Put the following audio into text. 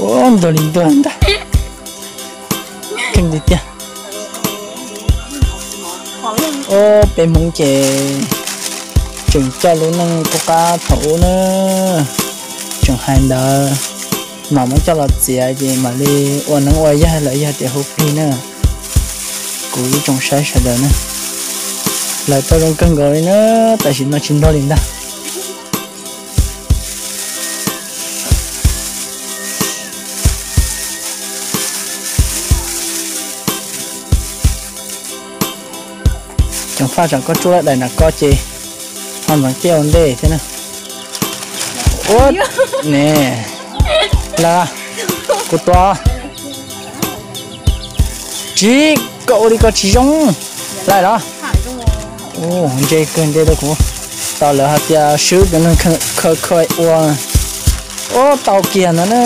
Ua nrog li ntuag ntag. Kheej tiag tiag. Ob peb Hmoob ces tseem coj lub neej qub qab thaum ub na, tseem hais ntawd, mam muab coj los txiav ces mam li ua neeb ua yaig lawm yog tias hu plig na. Kuv ib tsoom saib sawv daws na, lawv tau zoo kawg nkaus li na, tam sim no tsis nrog li ntag. Ceev faj tsam koj tsuj lawm daim nram ko ces ho ntxoov ciaj ua ntej thiab na. Ua ne, lawm, kuv tua. Tsis, koj ua li ko tsis zoo. Lawm los? Ntse kawg, ntse rau kuv. Tau lawv hais tias swb tus neeg khaws khaws ua. Ua tau kiag ntawd na.